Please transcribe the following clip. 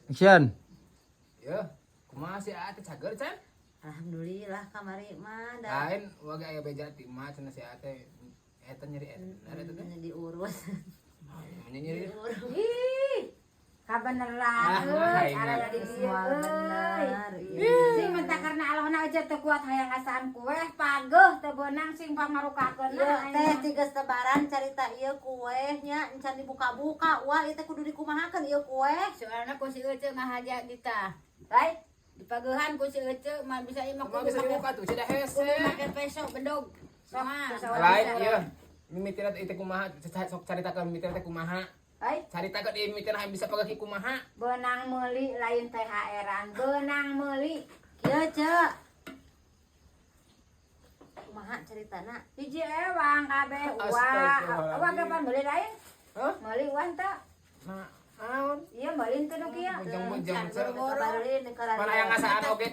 Action. Ya, kumaha si Ate, cager can? Alhamdulillah, kamari mah da. Lain wage aya beja ti mah cenah si Ate eta nyeri eta. Bener eta teh? Diurus. Nya nyeri. Diurus. Ih, kabeneran Ah, euy, aing araya di dieu Semua euy. benar. Iya. Sing minta karena Allahna aja teu kuat hayang ngasaan kue, pageuh teu beunang sing pamarukakeun. Ieu teh tiga lebaran carita ieu kue nya encan dibuka-buka. Wah, ieu teh kudu dikumahakeun ieu kue. Soalna ku si Ece ngahaja dita. Lai, Dipageuhan ku si Ece mah bisa ieu mah Kumaha kudu bisa make dibuka tuh, cenah hese. kudu make peso bedog. Soal. Lain ieu. Mimitina teh kumaha? Sok caritakeun mimitina teh kumaha? Lai, Caritakeun ieu mimitina hayang bisa pageuh kumaha? Beunang meuli lain THR-an, beunang meuli. Kieu, Ceu. Kumaha caritana? Hiji ewang kabeh uang. Astagfirullahaladzim. Uang kapan meuli lain? Hah? Meuli uang teu? Nah, naon? Iya, meuli teu nu kieu. Bujang-bujang. Boro-boro. Mana yang ngasaan oge.